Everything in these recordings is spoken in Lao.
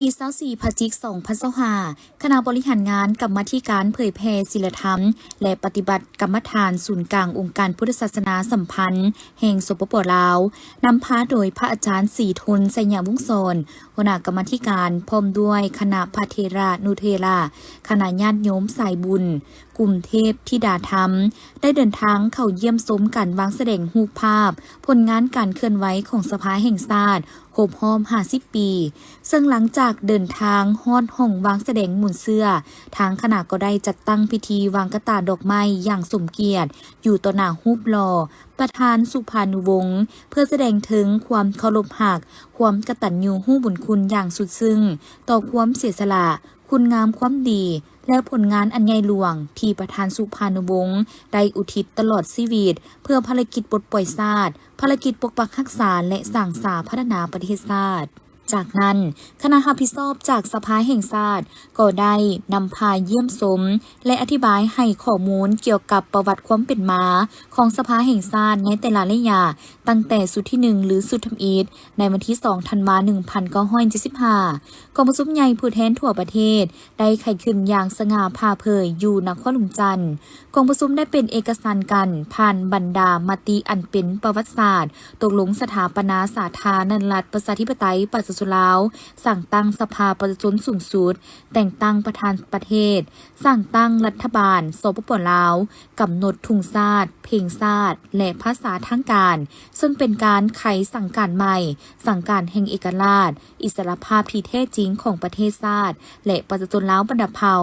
ທີຊາວສີ່ ພະຈິກ ສອງພັນຊາວຫ້າ ຄະນະບໍລິຫານງານກຳມາທິການເຜີຍແຜ່ສີລະທຳ ແລະ ປະຕິບັດກຳມະຖານສູນກາງອົງການພຸດທະສາສະໜາສຳພັນແຫ່ງ ສປປ ລາວ ນຳພາໂດຍພະອາຈານ ສີທົນ ໄຊຍະວົງສອນ ຫົວໜ້າກຳມາທິການ ພ້ອມດ້ວຍຄະນະພະເຖລະນຸເຖລະ, ຄະນະຍາດໂຍມສາຍບຸນ, ກຸ່ມເທບທິດາທຳ ໄດ້ເດີນທາງເຂົ້າຢ້ຽມຊົມການວາງສະແດງຮູບພາບຜົນງານການເຄື່ອນໄຫວຂອງສະພາແຫ່ງຊາດຄົບຮອບຫ້າສິບປີ, ເຊິ່ງຫຼັງຈາກເດີນທາງຮອດຫ້ອງວາງສະແດງມູນເຊື້ອ, ທາງຄະນະກໍໄດ້ຈັດຕັ້ງພິທີວາງກະຕ່າດອກໄມ້ຢ່າງສົມກຽດຢູ່ຕໍ່ໜ້າຮູບຫຼໍ່ ປະທານສຸພານຸວົງ ເພື່ອສະແດງເຖິງຄວາມເຄົາລົບຮັກ, ຄວາມກະຕັນຍູຮູ້ບຸນຄຸນຢ່າງສຸດຊຶ້ງຕໍ່ຄວາມເສຍສະຫຼະ, ຄຸນງາມຄວາມດີ ແລະ ຜົນງານອັນໃຫຍ່ຫຼວງທີ່ປະທານສຸພານຸວົງໄດ້ອຸທິດຕະຫຼອດຊີວິດ ເພື່ອພາລະກິດປົດປ່ອຍຊາດ, ພາລະກິດປົກປັກຮັກສາ ແລະ ສ້າງສາພັດທະນາປະເທດຊາດ. ຈາກນັ້ນ, ຄະນະຮັບຜິດຊອບຈາກສະພາແຫ່ງຊາດກໍໄດ້ນຳພາຢ້ຽມຊົມ ແລະ ອະທິບາຍໃຫ້ຂໍ້ມູນກ່ຽວກັບປະຫວັດຄວາມເປັນມາຂອງສະພາແຫ່ງຊາດໃນແຕ່ລະໄລຍະ ຕັ້ງແຕ່ຊຸດທີໜຶ່ງ ຫຼື ຊຸດທຳອິດ ໃນວັນທີສອງ ທັນວາ ໜຶ່ງພັນເກົ້າຮ້ອຍເຈັດສິບຫ້າ ກອງປະຊຸມໃຫຍ່ຜູ້ແທນທົ່ວປະເທດ ໄດ້ໄຂຂຶ້ນຢ່າງສະຫງ່າຜ່າເຜີຍຢູ່ນະຄອນຫຼວງຈັນ. ກອງປະຊຸມໄດ້ເປັນເອກະສັນກັນ ຜ່ານບັນດາມະຕິອັນເປັນປະຫວັດສາດ, ຕົກລົງສະຖາປະນາສາທາລະນະລັດ ປະຊາທິປະໄຕ ປະຊາຊົນລາວ, ສ້າງຕັ້ງສະພາປະຊາຊົນສູງສຸດ, ແຕ່ງຕັ້ງປະທານປະເທດ, ສ້າງຕັ້ງລັດຖະບານ ສປປ ລາວ, ກຳນົດທຸງຊາດ, ເພງຊາດ ແລະ ພາສາທາງການ, ເຊິ່ງເປັນການໄຂສັງການໃໝ່, ສັງການແຫ່ງເອກະລາດ, ອິດສະຫຼະພາບທີ່ແທ້ຈິງຂອງປະເທດຊາດ ແລະ ປະຊາຊົນລາວບັນດາເຜົ່າ.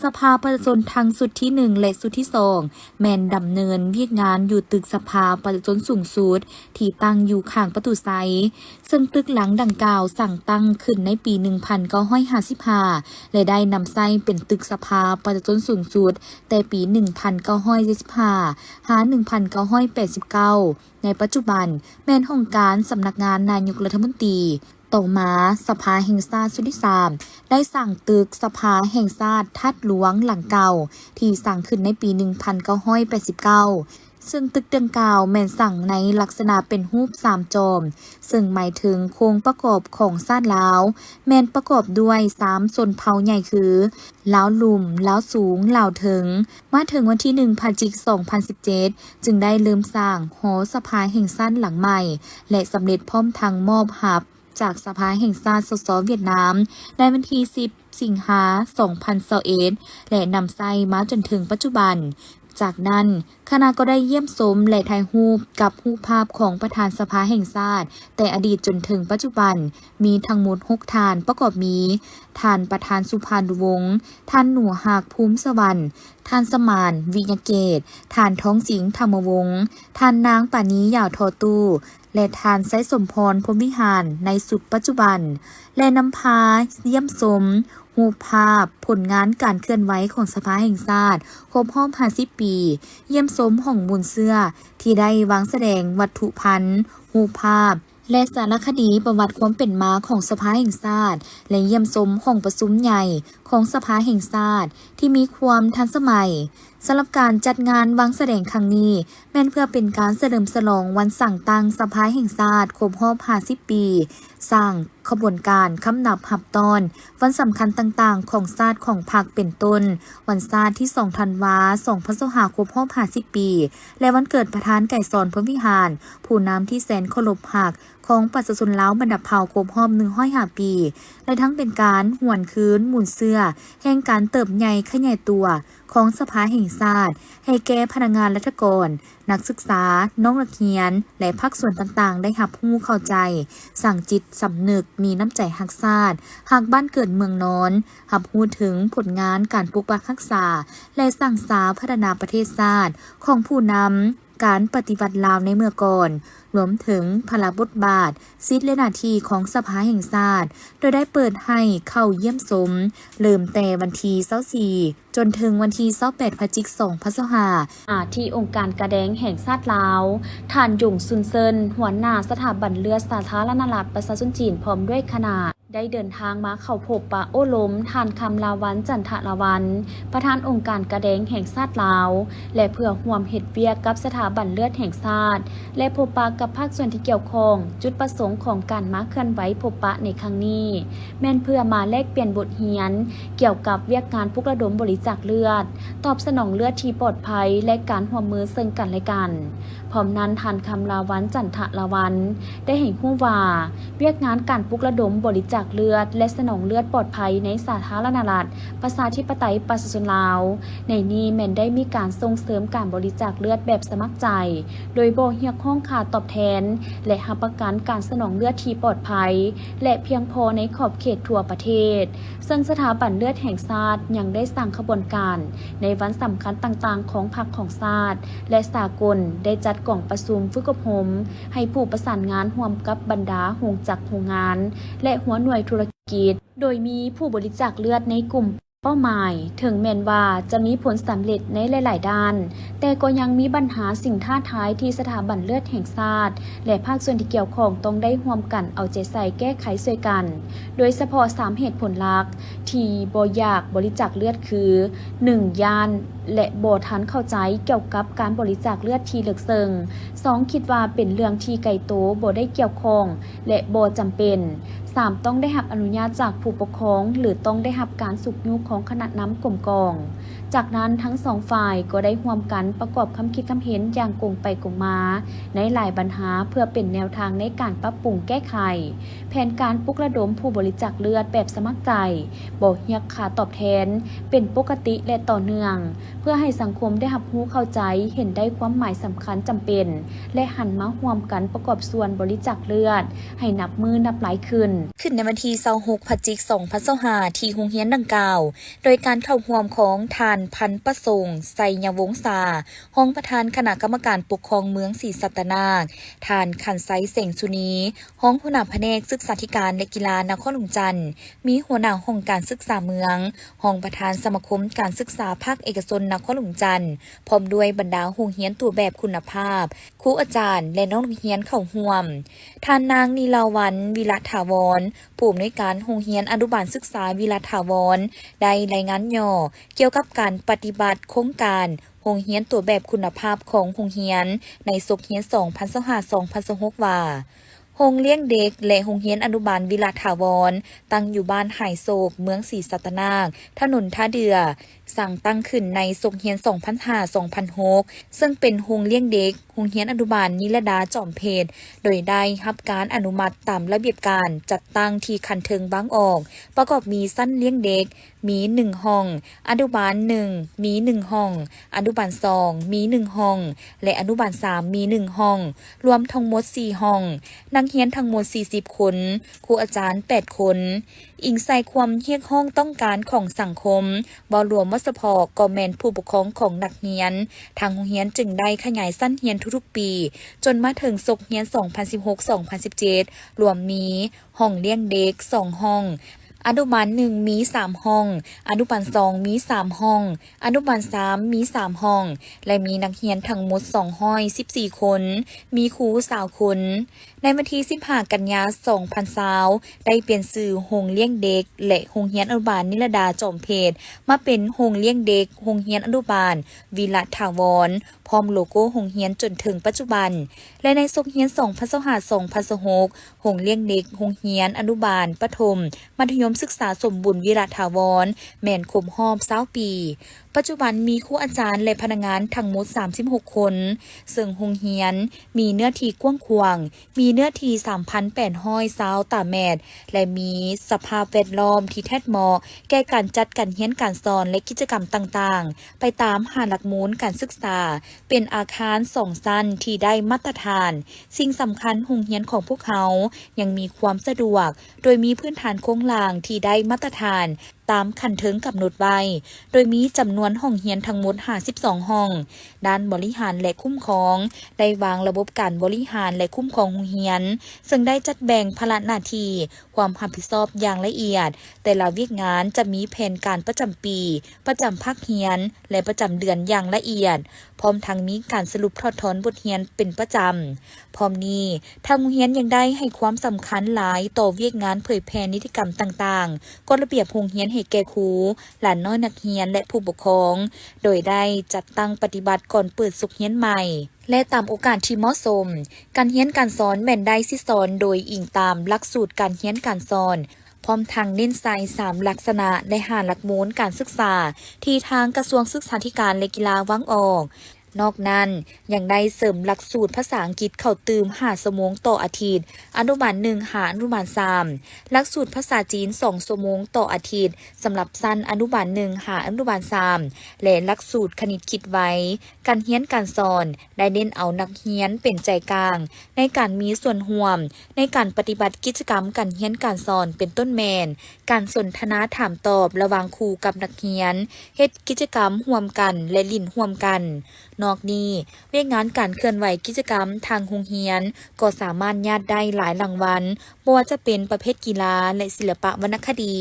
ສະພາປະຊາຊົນທັງຊຸດທີໜຶ່ງ ແລະ ຊຸດທີສອງ ແມ່ນດຳເນີນວຽກງານຢູ່ຕຶກສະພາປະຊາຊົນສູງສຸດ ທີ່ຕັ້ງຢູ່ຂ້າງປະຕູໄຊ, ເຊິ່ງຕຶກຫຼັງດັ່ງກ່າວສ້າງຕັ້ງຂຶ້ນໃນປີໜຶ່ງພັນເກົ້າຮ້ອຍຫ້າສິບຫ້າ ແລະ ໄດ້ນຳໃຊ້ເປັນຕຶກສະພາປະຊາຊົນສູງສຸດ ແຕ່ປີໜຶ່ງພັນເກົ້າຮ້ອຍເຈັດສິບຫ້າ ຫາ ໜຶ່ງພັນເກົ້າຮ້ອຍແປດສິບເກົ້າ. ໃນປັດຈຸບັນແມ່ນຫ້ອງການສຳນັກງານນາຍົກລັດຖະມົນຕີ. ຕໍ່ມາ, ສະພາແຫ່ງຊາດຊຸດທີສາມ ໄດ້ສ້າງຕຶກສະພາແຫ່ງຊາດທາດຫຼວງຫຼັງເກົ່າ ທີ່ສ້າງຂຶ້ນໃນປີໜຶ່ງພັນເກົ້າຮ້ອຍແປດສິບເກົ້າ ເຊິ່ງຕຶກດັ່ງກ່າວແມ່ນສ້າງໃນລັກສະນະເປັນຮູບສາມຈອມ, ເຊິ່ງໝາຍເຖິງໂຄງປະກອບຂອງຊາດລາວ ແມ່ນປະກອບດ້ວຍສາມຊົນເຜົ່າໃຫຍ່ຄື ລາວລຸ່ມ, ລາວສູງ, ລາວເທິງ. ມາເຖິງວັນທີໜຶ່ງ ພະຈິກ ສອງພັນສິບເຈັດ ຈຶ່ງໄດ້ເລີ່ມສ້າງຫໍສະພາແຫ່ງຊາດຫຼັງໃໝ່ ແລະ ສຳເລັດພ້ອມທັງມອບຮັບ ຈາກສະພາແຫ່ງຊາດ ສສ ຫວຽດນາມ ໃນວັນທີສິບ ສິງຫາ ສອງພັນຊາວເອັດ ແລະ ນຳໃຊ້ມາຈົນເຖິງປັດຈຸບັນ. ຈາກນັ້ນ, ຄະນະກໍໄດ້ຢ້ຽມຊົມ ແລະ ຖ່າຍຮູບກັບຮູບພາບຂອງປະທານສະພາແຫ່ງຊາດ ແຕ່ອະດີດຈົນເຖິງປັດຈຸບັນ ມີທັງໝົດຫົກທ່ານ, ປະກອບມີ ທ່ານປະທານ ສຸພານຸວົງ, ທ່ານ ໜູຮັກ ພູມສະຫວັນ, ທ່ານ ສະໝານ ວິຍະເກດ, ທ່ານ ທອງສິງ ທຳມະວົງ, ທ່ານນາງ ປານີ ຢາວທໍຕູ້ ແລະ ທ່ານ ໄຊສົມພອນ ພົມວິຫານ ໃນຊຸດປັດຈຸບັນ ແລະ ນຳພາຢ້ຽມຊົມຮູບພາບຜົນງານການເຄື່ອນໄຫວຂອງສະພາແຫ່ງຊາດຄົບຮອບຫ້າສິບປີ, ຢ້ຽມຊົມຫ້ອງມູນເຊື້ອທີ່ໄດ້ວາງສະແດງວັດຖຸພັນ, ຮູບພາບ ແລະ ສາລະຄະດີປະຫວັດຄວາມເປັນມາຂອງສະພາແຫ່ງຊາດ ແລະ ຢ້ຽມຊົມຫ້ອງປະຊຸມໃຫຍ່ຂອງສະພາແຫ່ງຊາດທີ່ມີຄວາມທັນສະໄໝ. ສຳລັບການຈັດງານວາງສະແດງຄັ້ງນີ້ ແມ່ນເພື່ອເປັນການສະເຫຼີມສະຫຼອງວັນສ້າງຕັ້ງສະພາແຫ່ງຊາດຄົບຮອບຫ້າສິບປີ, ສ້າງຂະບວນການຄຳນັບຮັບຕ້ອນວັນສຳຄັນຕ່າງໆຂອງຊາດຂອງພັກ ເປັນຕົ້ນ ວັນຊາດທີສອງ ທັນວາ ສອງພັນຊາວຫ້າ ຄົບຮອບຫ້າສິບປີ ແລະ ວັນເກີດປະທານໄກສອນ ພົມວິຫານ ຜູ້ນຳທີ່ແສນເຄົາລົບຮັກ ຂອງປະຊາຊົນລາວບັນດາເຜົ່າຄົບຮອບໜຶ່ງຮ້ອຍຫ້າປີ ແລະ ທັງເປັນການຫວນຄືນມູນເຊື້ອແຫ່ງການເຕີບໃຫຍ່ຂະຫຍາຍຕົວຂອງສະພາແຫ່ງຊາດ ໃຫ້ແກ່ພະນັກງານລັດຖະກອນ, ນັກສຶກສາ, ນ້ອງນັກຮຽນ ແລະ ພາກສ່ວນຕ່າງໆ ໄດ້ຮັບຮູ້ເຂົ້າໃຈ, ສ້າງຈິດສຳນຶກ, ມີນ້ຳໃຈຮັກຊາດ, ຮັກບ້ານເກີດເມືອງນອນ, ຮັບຮູ້ເຖິງຜົນງານການປົກປັກຮັກສາ ແລະ ສ້າງສາພັດທະນາປະເທດຊາດຂອງຜູ້ນຳ ການປະຕິວັດລາວໃນເມື່ອກ່ອນ, ລວມເຖິງພາລະບົດບາດ, ສິດ ແລະ ໜ້າທີ່ຂອງສະພາແຫ່ງຊາດ, ໂດຍໄດ້ເປີດໃຫ້ເຂົ້າຢ້ຽມຊົມ ເລີ່ມແຕ່ວັນທີຊາວສີ່ ຈົນເຖິງວັນທີຊາວແປດ ພະຈິກ ສອງພັນຊາວຫ້າ ທີ່ອົງການກາແດງແຫ່ງຊາດລາວ, ທ່ານ ຢົງ ຊຸນເຊີນ ຫົວໜ້າສະຖາບັນເລືອດສາທາລະນະລັດປະຊາຊົນຈີນ ພ້ອມດ້ວຍຄະນະ. ໄດ້ເດີນທາງມາເຂົ້າພົບປະໂອ້ລົມທ່ານ ຄຳລາວັນ ຈັນທະລາວັນ ປະທານອົງການກາແດງແຫ່ງຊາດລາວ ແລະ ເພື່ອຮ່ວມເຮັດວຽກກັບສະຖາບັນເລືອດແຫ່ງຊາດ ແລະ ພົບປະກັບພາກສ່ວນທີ່ກ່ຽວຂ້ອງ. ຈຸດປະສົງຂອງການມາເຄື່ອນໄຫວພົບປະໃນຄັ້ງນີ້ ແມ່ນເພື່ອມາແລກປ່ຽນບົດຮຽນກ່ຽວກັບວຽກງານປຸກລະດົມບໍລິຈາກເລືອດ, ຕອບສະໜອງເລືອດທີ່ປອດໄພ ແລະ ການຮ່ວມມືເຊິ່ງກັນແລະກັນ. ພ້ອມນັ້ນ, ທ່ານ ຄຳລາວັນ ຈັນທະລາວັນ ໄດ້ໃຫ້ຮູ້ວ່າ ວຽກງານການປຸກລະດົມບໍລິຈາກເລືອດ ແລະ ສະໜອງເລືອດປອດໄພໃນສາທາລະນະລັດ ປະຊາທິປະໄຕ ປະຊາຊົນລາວ ໃນນີ້ແມ່ນໄດ້ມີການສົ່ງເສີມການບໍລິຈາກເລືອດແບບສະໝັກໃຈ ໂດຍບໍ່ຮຽກຮ້ອງຄ່າຕອບແທນ ແລະ ຮັບປະກັນການສະໜອງເລືອດທີ່ປອດໄພ ແລະ ພຽງພໍໃນຂອບເຂດທົ່ວປະເທດ. ເຊິ່ງສະຖາບັນເລືອດແຫ່ງຊາດຍັງໄດ້ສ້າງຂະບວນການໃນວັນສຳຄັນຕ່າງໆຂອງພັກຂອງຊາດ ແລະ ສາກົນ, ໄດ້ຈັດກອງປະຊຸມຝຶກອົບຮົມໃຫ້ຜູ້ປະສານງານຮ່ວມກັບບັນດາໂຮງຈັກໂຮງງານ ແລະ ຫົວໜ່ວຍທຸລະກິດ, ໂດຍມີຜູ້ບໍລິຈາກເລືອດໃນກຸ່ມເປົ້າໝາຍ. ເຖິງແມ່ນວ່າຈະມີຜົນສຳເລັດໃນຫຼາຍໆດ້ານ, ແຕ່ກໍຍັງມີບັນຫາສິ່ງທ້າທາຍທີ່ສະຖາບັນເລືອດແຫ່ງຊາດ ແລະ ພາກສ່ວນທີ່ກ່ຽວຂ້ອງຕ້ອງໄດ້ຮ່ວມກັນເອົາໃຈໃສ່ແກ້ໄຂຊ່ວຍກັນ, ໂດຍສະເພາະສາມເຫດຜົນຫຼັກ ທີ່ບໍ່ຢາກບໍລິຈາກເລືອດຄື ໜຶ່ງ ຢ້ານ ແລະ ບໍ່ທັນເຂົ້າໃຈກ່ຽວກັບການບໍລິຈາກເລືອດທີ່ເລິກເຊິ່ງ, ສອງ ຄິດວ່າເປັນເລື່ອງທີ່ໄກໂຕ, ບໍ່ໄດ້ກ່ຽວຂ້ອງ ແລະ ບໍ່ຈຳເປັນ, ສາມ ຕ້ອງໄດ້ຮັບອະນຸຍາດຈາກຜູ້ປົກຄອງ ຫຼື ຕ້ອງໄດ້ຮັບການຊຸກຍູ້ຂອງຄະນະນຳກົມກອງ. ຈາກນັ້ນ, ທັງສອງຝ່າຍກໍໄດ້ຮ່ວມກັນປະກອບຄຳຄິດຄຳເຫັນຢ່າງກົງໄປກົງມາໃນຫຼາຍບັນຫາ ເພື່ອເປັນແນວທາງໃນການປັບປຸງແກ້ໄຂ. ແຜນການປຸກລະດົມຜູ້ບໍລິຈາກເລືອດແບບສະໝັກໃຈ, ບໍ່ຮຽກຄ່າຕອບແທນ, ເປັນປົກກະຕິ ແລະ ຕໍ່ເນື່ອງ, ເພື່ອໃຫ້ສັງຄົມໄດ້ຮັບຮູ້ເຂົ້າໃຈ, ເຫັນໄດ້ຄວາມໝາຍສຳຄັນຈຳເປັນ ແລະ ຫັນມາຮ່ວມກັນປະກອບສ່ວນບໍລິຈາກເລືອດໃຫ້ນັບມື້ນັບຫຼາຍຂຶ້ນ. ຂຶ້ນໃນວັນທີຊາວຫົກ ພະຈິກ ສອງພັນຊາວຫ້າ ທີ່ໂຮງຮຽນດັ່ງກ່າວ, ໂດຍການເຂົ້າຮ່ວມຂອງທ່ານ ພັນປະສົງ ໄຊຍະວົງສາ, ຮອງປະທານຄະນະກຳມະການປົກຄອງເມືອງສີສັດຕະນາກ, ທ່ານ ຂັນໄຊ ແສງສຸນີ, ຮອງຫົວໜ້າພະແນກສຶກສາທິການ ແລະ ກິລານະຄອນຫຼວງຈັນ, ມີຫົວໜ້າຫ້ອງການສຶກສາເມືອງ, ຮອງປະທານສະມາຄົມການສຶກສາພາກເອກະຊົນນະຄອນຫຼວງຈັນ, ພ້ອມດ້ວຍບັນດາໂຮງຮຽນຕົວແບບຄຸນນະພາບ, ຄູອາຈານ ແລະ ນ້ອງນັກຮຽນເຂົ້າຮ່ວມ. ທ່ານນາງ ນີລາວັນ ວິລະຖາວອນ, ຜູ້ອຳນວຍການໂຮງຮຽນອະນຸບານສຶກສາວິລະຖາວອນ ໄດ້ລາຍງານຫຍໍ້ກ່ຽວກັບການປະຕິບັດໂຄງການ ໂຮງຮຽນຕົວແບບຄຸນນະພາບຂອງໂຮງຮຽນໃນສົກຮຽນສອງພັນຊາວຫ້າ ສອງພັນຊາວຫົກ ວ່າ, ໂຮງລ້ຽງເດັກ ແລະ ໂຮງຮຽນອະນຸບານວິລະຖາວອນ ຕັ້ງຢູ່ບ້ານຫາຍໂສກ, ເມືອງສີສັດຕະນາກ, ຖະໜົນທ່າເດື່ອ, ສ້າງຕັ້ງຂຶ້ນໃນສົກຮຽນສອງພັນຫ້າ ສອງພັນຫົກ ເຊິ່ງເປັນໂຮງລ້ຽງເດັກ, ໂຮງຮຽນອະນຸບານນິລະດາຈອມເພັດ, ໂດຍໄດ້ຮັບການອະນຸມັດຕາມລະບຽບການຈັດຕັ້ງທີ່ຂັ້ນເທິງວາງອອກ, ປະກອບມີຊັ້ນລ້ຽງເດັກ, ມີໜຶ່ງຫ້ອງ, ອະນຸບານໜຶ່ງ ມີໜຶ່ງຫ້ອງ, ອະນຸບານສອງ ມີໜຶ່ງຫ້ອງ ແລະ ອະນຸບານສາມ ມີໜຶ່ງຫ້ອງ, ລວມທັງໝົດສີ່ຫ້ອງ, ນັກຮຽນທັງໝົດສີ່ສິບຄົນ, ຄູອາຈານແປດຄົນ. ອີງໃສ່ຄວາມຮຽກຮ້ອງຕ້ອງການຂອງສັງຄົມ, ເວົ້າລວມວ່າສະເພາະກໍແມ່ນຜູ້ປົກຄອງຂອງນັກຮຽນ, ທາງໂຮງຮຽນຈຶ່ງໄດ້ຂະຫຍາຍຊັ້ນຮຽນທຸກໆປີ, ຈົນມາເຖິງສົກຮຽນສອງພັນສິບຫົກ ສອງພັນສິບເຈັດ ລວມມີ ຫ້ອງລ້ຽງເດັກສອງຫ້ອງ, ອະນຸບານໜຶ່ງມີສາມຫ້ອງ, ອະນຸບານສອງມີສາມຫ້ອງ, ອະນຸບານສາມມີສາມຫ້ອງ ແລະ ມີນັກຮຽນທັງໝົດສອງຮ້ອຍສິບສີ່ຄົນ, ມີຄູຊາວຄົນ. ໃນວັນທີສິບຫ້າ ກັນຍາ ສອງພັນຊາວ ໄດ້ປ່ຽນຊື່ໂຮງລ້ຽງເດັກ ແລະ ໂຮງຮຽນອະນຸບານນິລະດາຈອມເພັດ ມາເປັນໂຮງລ້ຽງເດັກ ໂຮງຮຽນອະນຸບານວິລະຖາວອນ ພ້ອມໂລໂກ້ໂຮງຮຽນຈົນເຖິງປັດຈຸບັນ ແລະ ໃນສົກຮຽນສອງພັນຊາວຫ້າ ສອງພັນຊາວຫົກ ໂຮງລ້ຽງເດັກໂຮງຮຽນອະນຸບານປະຖົມມັດທະຍົມສຶກສາສົມບູນວິລະຖາວອນ ແມ່ນຄົບຮອບຊາວປີ. ປັດຈຸບັນມີຄູອາຈານ ແລະ ພະນັກງານທັງໝົດສາມສິບຫົກຄົນ, ເຊິ່ງໂຮງຮຽນມີເນື້ອທີ່ກວ້າງຂວາງ, ມີເນື້ອທີ່ສາມພັນແປດຮ້ອຍຊາວຕາແມັດ ແລະ ມີສະພາບແວດລ້ອມທີ່ແທດເໝາະແກ່ການຈັດການຮຽນການສອນ ແລະ ກິດຈະກຳຕ່າງໆ ໄປຕາມຫ້າຫຼັກມູນການສຶກສາ, ເປັນອາຄານສອງຊັ້ນທີ່ໄດ້ມາດຕະຖານ. ສິ່ງສຳຄັນ, ໂຮງຮຽນຂອງພວກເຮົາຍັງມີຄວາມສະດວກ, ໂດຍມີພື້ນຖານໂຄງລ່າງທີ່ໄດ້ມາດຕະຖານ, ຕາມຂັ້ນເທິງກຳນົດໄວ້, ໂດຍມີຈຳນວນຫ້ອງຮຽນທັງໝົດຫ້າສິບສອງຫ້ອງ. ດ້ານບໍລິຫານ ແລະ ຄຸ້ມຄອງ ໄດ້ວາງລະບົບການບໍລິຫານ ແລະ ຄຸ້ມຄອງໂຮງຮຽນ, ເຊິ່ງໄດ້ຈັດແບ່ງພາລະໜ້າທີ່, ຄວາມຮັບຜິດຊອບຢ່າງລະອຽດ. ແຕ່ລະວຽກງານຈະມີແຜນການປະຈຳປີ, ປະຈຳພາກຮຽນ ແລະ ປະຈຳເດືອນຢ່າງລະອຽດ, ພ້ອມທັງມີການສະຫຼຸບຖອດຖອນບົດຮຽນເປັນປະຈຳ. ພ້ອມນີ້, ທາງໂຮງຮຽນຍັງໄດ້ໃຫ້ຄວາມສຳຄັນຫຼາຍຕໍ່ວຽກງານເຜີຍແຜ່ນິຕິກຳຕ່າງໆ, ກົດລະບຽບໂຮງຮຽນໃຫ້ແກ່ຄູ, ຫຼານນ້ອຍນັກຮຽນ ແລະ ຜູ້ປົກຄອງ, ໂດຍໄດ້ຈັດຕັ້ງປະຕິບັດກ່ອນເປີດສົກຮຽນໃໝ່ ແລະ ຕາມໂອກາດທີ່ເໝາະສົມ. ການຮຽນການສອນແມ່ນໄດ້ສິດສອນໂດຍອີງຕາມຫຼັກສູດການຮຽນການສອນ, ພ້ອມທັງເນັ້ນໃສ່ສາມລັກສະນະ ແລະ ຫ້າຫຼັກມູນການສຶກສາ ທີ່ທາງກະຊວງສຶກສາທິການ ແລະ ກິລາວາງອອກ. ນອກນັ້ນ, ຍັງໄດ້ເສີມຫຼັກສູດພາສາອັງກິດເຂົ້າຕື່ມຫ້າຊົ່ວໂມງຕໍ່ອາທິດ, ອະນຸບານໜຶ່ງຫາອະນຸບານສາມ, ຫຼັກສູດພາສາຈີນສອງຊົ່ວໂມງຕໍ່ອາທິດ ສຳລັບຊັ້ນອະນຸບານໜຶ່ງຫາອະນຸບານສາມ ແລະ ຫຼັກສູດຄະນິດຄິດໄວ. ການຮຽນການສອນໄດ້ເນັ້ນເອົານັກຮຽນເປັນໃຈກາງໃນການມີສ່ວນຮ່ວມໃນການປະຕິບັດກິດຈະກຳການຮຽນການສອນ ເປັນຕົ້ນແມ່ນ ການສົນທະນາຖາມຕອບລະຫວ່າງຄູກັບນັກຮຽນ, ເຮັດກິດຈະກຳຮ່ວມກັນ ແລະ ຫຼິ້ນຮ່ວມກັນ. ນອກນີ້, ວຽກງານການເຄື່ອນໄຫວກິດຈະກຳທາງໂຮງຮຽນກໍສາມາດຍາດໄດ້ຫຼາຍລາງວັນ, ບໍ່ວ່າຈະເປັນປະເພດກິລາ ແລະ ສິລະປະວັນນະຄະດີ.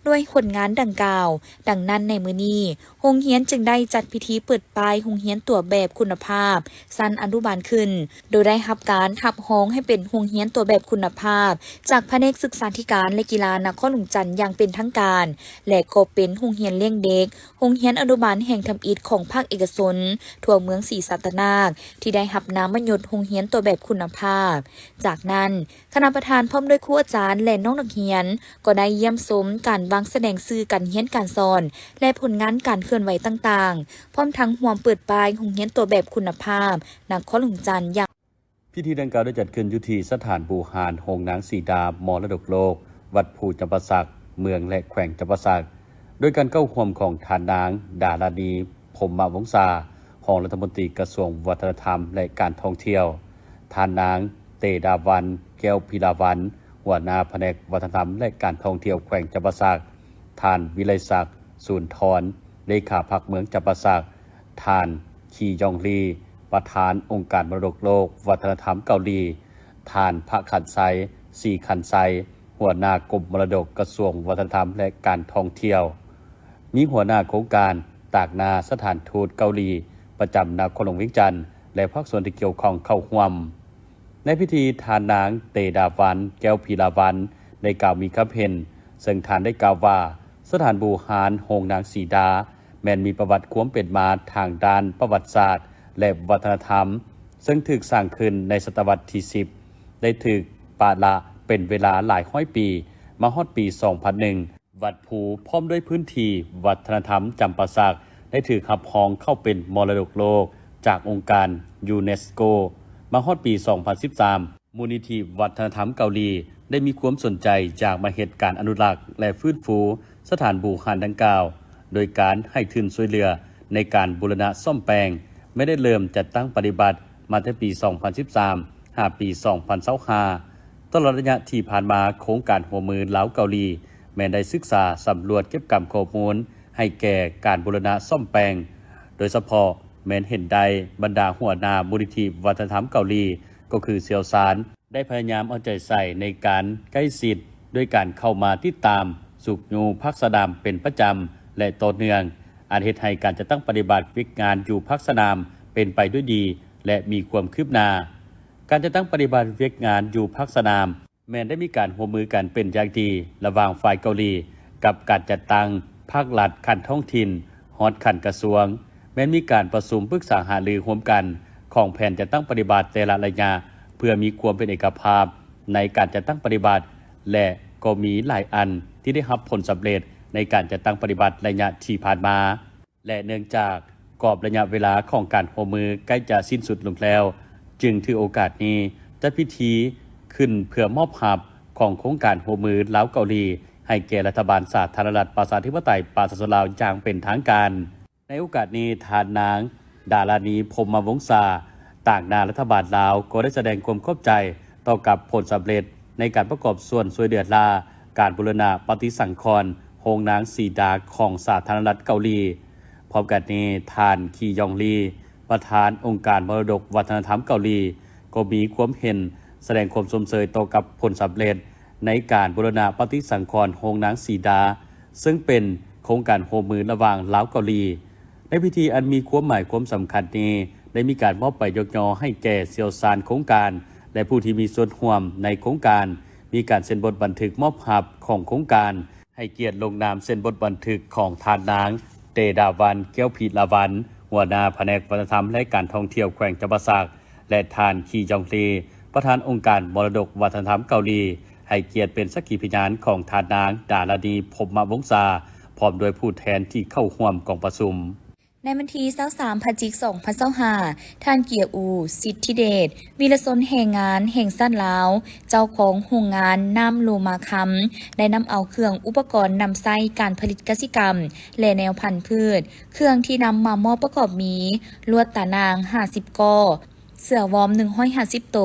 ດ້ວຍຜົນງານດັ່ງກ່າວ, ດັ່ງນັ້ນໃນມື້ນີ້, ໂຮງຮຽນຈຶ່ງໄດ້ຈັດພິທີເປີດປ້າຍໂຮງຮຽນຕົວແບບຄຸນນະພາບຊັ້ນອະນຸບານຂຶ້ນ, ໂດຍໄດ້ຮັບການຮັບຮອງໃຫ້ເປັນໂຮງຮຽນຕົວແບບຄຸນນະພາບ ຈາກພະແນກສຶກສາທິການ ແລະ ກິລານະຄອນຫຼວງຈັນຢ່າງເປັນທາງການ ແລະ ກໍເປັນໂຮງຮຽນລ້ຽງເດັກ, ໂຮງຮຽນອະນຸບານແຫ່ງທຳອິດຂອງພາກເອກະຊົນທົ່ວເມືອງສີສັດຕະນາກ ທີ່ໄດ້ຮັບນາມມະຍົດໂຮງຮຽນຕົວແບບຄຸນນະພາບ. ຈາກນັ້ນ, ຄະນະປະທານພ້ອມດ້ວຍຄູອາຈານ ແລະ ນ້ອງນັກຮຽນ ກໍໄດ້ຢ້ຽມຊົມການວາງສະແດງສື່ການຮຽນການສອນ ແລະ ຜົນງານການເຄື່ອນໄຫວຕ່າງໆ, ພ້ອມທັງຮ່ວມເປີດປ້າຍໂຮງຮຽນຕົວແບບຄຸນນະພາບນະຄອນຫຼວງຈັນຢ່າງ ພິທີດັ່ງກ່າວໄດ້ຈັດຂຶ້ນຢູ່ທີ່ສະຖານບູຮານໂຮງນາງສີດາ ມໍລະດົກໂລກ ວັດພູຈຳປາສັກ, ເມືອງ ແລະ ແຂວງຈຳປາສັກ, ໂດຍການເຂົ້າຮ່ວມຂອງທ່ານນາງ ດາລານີ ພົມມະວົງສາ ຮອງລັດຖະມົນຕີກະຊວງວັດທະນະທຳ ແລະ ການທ່ອງທ່ຽວ, ທ່ານນາງ ເຕດາວັນ ແກ້ວພິລາວັນ ຫົວໜ້າພະແນກວັດທະນະທຳ ແລະ ການທ່ອງທ່ຽວແຂວງຈຳປາສັກ, ທ່ານ ວິໄລສັກ ສູນທອນ ເລຂາພັກເມືອງຈຳປາສັກ, ທ່ານ ຄີຢອງລີ ປະທານອົງການມໍລະດົກໂລກວັດທະນະທຳເກົາຫຼີ, ທ່ານ ພະຂັນໄຊ ສີຂັນໄຊ ຫົວໜ້າກົມມໍລະດົກກະຊວງວັດທະນະທຳ ແລະ ການທ່ອງທ່ຽວ, ມີຫົວໜ້າໂຄງການຕາງໜ້າສະຖານທູດເກົາຫຼີປະຈຳນະຄອນຫຼວງວຽງຈັນ ແລະ ພາກສ່ວນທີ່ກ່ຽວຂ້ອງເຂົ້າຮ່ວມ. ໃນພິທີ, ທ່ານນາງ ເຕດາວັນ ແກ້ວພິລາວັນ ໄດ້ກ່າວມີຄຳເຫັນ, ເຊິ່ງທ່ານໄດ້ກ່າວວ່າ ສະຖານບູຮານໂຮງນາງສີດາ ແມ່ນມີປະຫວັດຄວາມເປັນມາທາງດ້ານປະຫວັດສາດ ແລະ ວັດທະນະທຳ, ເຊິ່ງຖືກສ້າງຂຶ້ນໃນສະຕະວັດທີສິບ, ໄດ້ຖືກປະລະເປັນເວລາຫຼາຍຮ້ອຍປີ, ມາຮອດປີສອງພັນໜຶ່ງ ວັດພູ ພ້ອມດ້ວຍພື້ນທີ່ວັດທະນະທຳຈຳປາສັກ ໄດ້ຖືກຮັບຮອງເຂົ້າເປັນມໍລະດົກໂລກຈາກອົງການຢູເນສໂກ ມາຮອດປີສອງພັນສິບສາມ. ມູນນິທິວັດທະນະທຳເກົາຫຼີ ໄດ້ມີຄວາມສົນໃຈຢາກມາເຮັດການອະນຸລັກ ແລະ ຟື້ນຟູສະຖານບູຮານດັ່ງກ່າວ ໂດຍການໃຫ້ທຶນຊ່ວຍເຫຼືອໃນການບູລະນະສ້ອມແປງ, ແມ່ນໄດ້ເລີ່ມຈັດຕັ້ງປະຕິບັດມາແຕ່ປີສອງພັນສິບສາມ ຫາປີສອງພັນຊາວຫ້າ. ຕະຫຼອດໄລຍະທີ່ຜ່ານມາ, ໂຄງການຮ່ວມມືລາວ-ເກົາຫຼີ ແມ່ນໄດ້ສຶກສາສຳຫຼວດເກັບກຳຂໍ້ມູນໃຫ້ແກ່ການບູລະນະສ້ອມແປງ, ໂດຍສະເພາະແມ່ນເຫັນໄດ້ບັນດາຫົວໜ້າມູນນິທິວັດທະນະທຳເກົາຫຼີ ກໍຄືຊ່ຽວຊານ ໄດ້ພະຍາຍາມເອົາໃຈໃສ່ໃນການໃກ້ຊິດ ດ້ວຍການເຂົ້າມາຕິດຕາມ, ຊຸກຍູ້, ພັກສະໜາມເປັນປະຈຳ ແລະ ຕໍ່ເນື່ອງ, ອັນເຮັດໃຫ້ການຈັດຕັ້ງປະຕິບັດວຽກງານຢູ່ພາກສະໜາມເປັນໄປດ້ວຍດີ ແລະ ມີຄວາມຄືບໜ້າ. ການຈັດຕັ້ງປະຕິບັດວຽກງານຢູ່ພາກສະໜາມ ແມ່ນໄດ້ມີການຮ່ວມມືກັນເປັນຢ່າງດີລະຫວ່າງຝ່າຍເກົາຫຼີ ກັບການຈັດຕັ້ງພາກລັດຂັ້ນທ້ອງຖິ່ນ ຮອດຂັ້ນກະຊວງ, ແມ່ນມີການປະຊຸມປຶກສາຫາລືຮ່ວມກັນຂອງແຜນຈັດຕັ້ງປະຕິບັດແຕ່ລະໄລຍະ ເພື່ອມີຄວາມເປັນເອກະພາບໃນການຈັດຕັ້ງປະຕິບັດ ແລະ ກໍມີຫຼາຍອັນທີ່ໄດ້ຮັບຜົນສຳເລັດໃນການຈັດຕັ້ງປະຕິບັດໄລຍະທີ່ຜ່ານມາ. ແລະ ເນື່ອງຈາກກອບໄລຍະເວລາຂອງການຮ່ວມມືໃກ້ຈະສິ້ນສຸດລົງແລ້ວ, ຈຶ່ງຖືໂອກາດນີ້ຈັດພິທີຂຶ້ນເພື່ອມອບຮັບຂອງໂຄງການຮ່ວມມືລາວ-ເກົາຫຼີ ໃຫ້ແກ່ລັດຖະບານສາທາລະນະລັດປະຊາທິປະໄຕປະຊາຊົນລາວຢ່າງເປັນທາງການ. ໃນໂອກາດນີ້, ທ່ານນາງ ດາລານີ ພົມມະວົງສາ ຕາງໜ້າລັດຖະບານລາວ ກໍໄດ້ສະແດງຄວາມຂອບໃຈຕໍ່ກັບຜົນສຳເລັດໃນການປະກອບສ່ວນຊ່ວຍເຫຼືອລ້າການບູລະນະປະຕິສັງຂອນໂຮ ໂຮງໜັງສີດາຂອງສາທາລະນະລັດເກົາຫຼີ. ພ້ອມກັນນີ້, ທ່ານ ຄີຢອງລີ ປະທານອົງການມໍລະດົກວັດທະນະທຳເກົາຫຼີ ກໍມີຄວາມເຫັນສະແດງຄວາມຊົມເຊີຍຕໍ່ກັບຜົນສຳເລັດໃນການບູລະນະປະຕິສັງຂອນໂຮງໜັງສີດາ, ເຊິ່ງເປັນໂຄງການຮ່ວມມືລະຫວ່າງລາວເກົາຫຼີ. ໃນພິທີອັນມີຄວາມໝາຍຄວາມສຳຄັນນີ້, ໄດ້ມີການມອບໃບຍົກຍໍໃຫ້ແກ່ຊ່ຽວຊານໂຄງການ ແລະ ຜູ້ທີ່ມີສ່ວນຮ່ວມໃນໂຄງການ, ມີການເຊັນບົດບັນທຶກມອບຮັບຂອງໂຄງການ, ໃຫ້ກຽດລົງນາມເຊັນບົດບັນທຶກຂອງທ່ານນາງ ເຕດາວັນ ແກ້ວພິລາວັນ ຫົວໜ້າພະແນກວັດທະນະທຳ ແລະ ການທ່ອງທ່ຽວແຂວງຈຳປາສັກ ແລະ ທ່ານ ຄີຢອງລີ ປະທານອົງການມໍລະດົກວັດທະນະທຳເກົາຫຼີ ໃຫ້ກຽດເປັນສັກຂີພະຍານຂອງທ່ານນາງ ດາລານີ ພົມມະວົງສາ ພ້ອມດ້ວຍຜູ້ແທນທີ່ເຂົ້າຮ່ວມກອງປະຊຸມ. ໃນວັນທີຊາວສາມ ພະຈິກ ສອງພັນຊາວຫ້າ, ທ່ານ ເກຍອູ ສິດທິເດດ ວິລະຊົນແຮງງານແຫ່ງຊາດລາວ, ເຈົ້າຂອງໂຮງງານນ້ຳໂລມາຄຳ ໄດ້ນຳເອົາເຄື່ອງອຸປະກອນນຳໃຊ້ການຜະລິດກະສິກຳ ແລະ ແນວພັນພືດ. ເຄື່ອງທີ່ນຳມາມອບປະກອບມີ ລວດຕາໜ່າງ ຫ້າສິບ ກໍ, ເສືອວອມ ໜຶ່ງຮ້ອຍຫ້າສິບ ໂຕ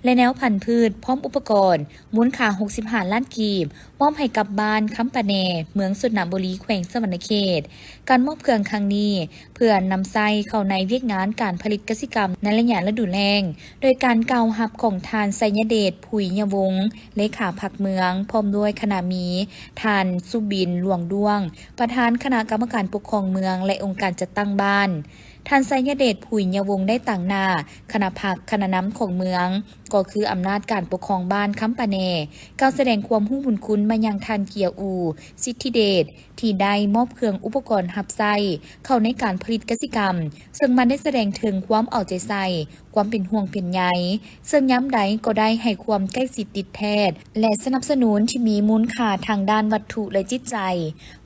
ແລະ ແນວພັນພືດ ພ້ອມອຸປະກອນ ມູນຄ່າ ຫົກສິບຫ້າ ລ້ານກີບ, ມອບໃຫ້ກັບບ້ານຄຳປາແນ ເມືອງຊົນນະບູລີ ແຂວງສະຫວັນນະເຂດ. ການມອບເຄື່ອງຄັ້ງນີ້ ເພື່ອນຳໃຊ້ເຂົ້າໃນວຽກງານການຜະລິດກະສິກຳໃນໄລຍະລະດູແລ້ງ, ໂດຍການກ່າວຮັບຂອງທ່ານ ໄຊຍະເດດ ຜຸຍຍະວົງ ເລຂາພັກເມືອງ, ພ້ອມດ້ວຍຄະນະມີ ທ່ານ ສຸບິນ ຫຼວງດ້ວງ ປະທານຄະນະກຳມະການປົກຄອງເມືອງ ແລະ ອົງການຈັດຕັ້ງບ້ານ. ທ່ານ ໄຊຍະເດດ ຜຸຍຍະວົງ ໄດ້ຕາງໜ້າຄະນະພັກ, ຄະນະນຳຂອງເມືອງ, ກໍຄືອຳນາດການປົກຄອງບ້ານຄຳປາແນ ກ່າວສະແດງຄວາມຮູ້ບຸນຄຸນມາຍັງທ່ານ ເກຍອູ ສິດທິເດດ ທີ່ໄດ້ມອບເຄື່ອງອຸປະກອນຮັບໃຊ້ເຂົ້າໃນການຜະລິດກະສິກຳ, ເຊິ່ງມັນໄດ້ສະແດງເຖິງຄວາມເອົາໃຈໃສ່, ຄວາມເປັນຫ່ວງເປັນໃຍ, ເຊິ່ງຍາມໃດກໍໄດ້ໃຫ້ຄວາມໃກ້ຊິດຕິດແທດ ແລະ ສະໜັບສະໜູນທີ່ມີມູນຄ່າທາງດ້ານວັດຖຸ ແລະ ຈິດໃຈ,